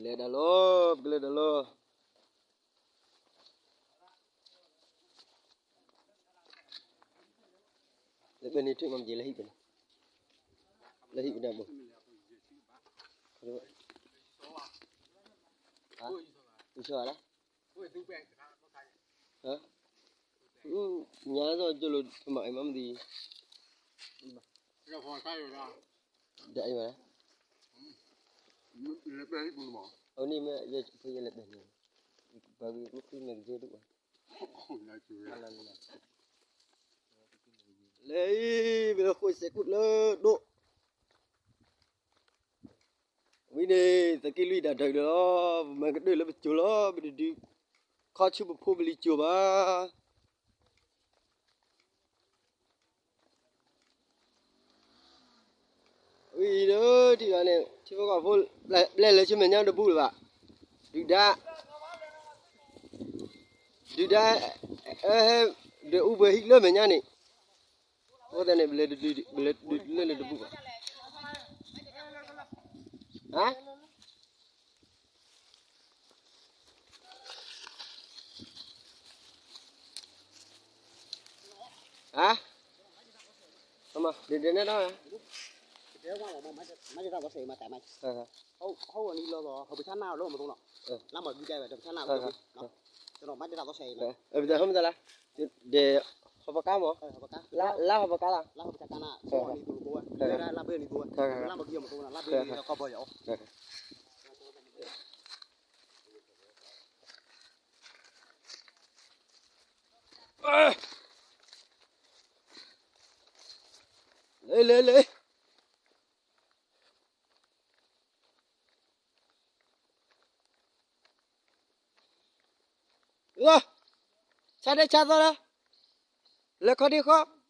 လဲၤဒၣ်လီၤ, ပကလဲၤဒၣ်လီၤ. လၢပန့ၣ်ထံၣ်မ့ၢ်မ့ၢ်လၢဟံၣ်ပန့ၣ်, လၢဟံၣ်ပန့ၣ်ဘိ, ဟါ, အံၤလီၤ, ညါစီၤကၠိလိာ်တမၤအံၤမ့ၢ်မ့ၢ်သံ, ဒ်အံၤဘၣ်, အန့ၣ်မ့ၢ်ယဲလဲၤဘဲန့ၣ်, ပှၤက့ၤကျိချံမ့ၢ်က့ၤဒိၣ်ဘၣ်, လဲၤအံၤ ပလၢဃိစဲးခိၣ်လၢဒိၣ်, ဝံၤန့ၣ် သးက့လွံၢ်တၢ်ဒၢးဒီးလီၤ, ပမၤကတၢၢ်လၢပစိၤလီၤ, ပတဒုးခီဆူပဖိပလံၤစိၤဘၣ်. ဝံၤဒီး ထံၣ်ဘၣ်န့ၣ် ထံဖိကီၢ်ဖိ ပျဲလဲၤဆူမဲာ်ညါတဘူးလၢၤဘၣ်, ဒုၣ်ဒါ ဒုၣ်ဒါ အဟဲ ဒုးအူပှဲၤဟံၣ်လၢမဲာ်ညါန့ၣ်, အဃိသတးန့ၣ် ပလဲၤတဒုးလၢန့ၣ်တဘူးဘၣ်, ဟါ ဟါ, ဒ်န့ၣ်ဒီး, မၤတၢ်သီစဲးအံၤမၤတၢ်မၤ, ဟီၣ်ဝဲနံၤလီၤသီ ဟီၣ်ပဆါနၣ်လီၤမသိးနီၤ, လါမၤဒုးကဲဝဲ တပဆါနၣ်လီၤ, ဟီၣ်ပကါမး, လါဟီၣ်ပကါလီၤ, လါဟီၣ်ပကါနၣ် လါဘ့ၣ်နံၤသိးဝဲ, လါဘ့ၣ်နံၤသိးဝဲ, လါမၤဒုးမသိးနီၤ လါဘ့ၣ်နံၤခီဘီယၤအီၤ လဲၤလဲၤလဲၤ, ဆါဒဲဆါသီလၢ, လဲၤခီဒ့ခီ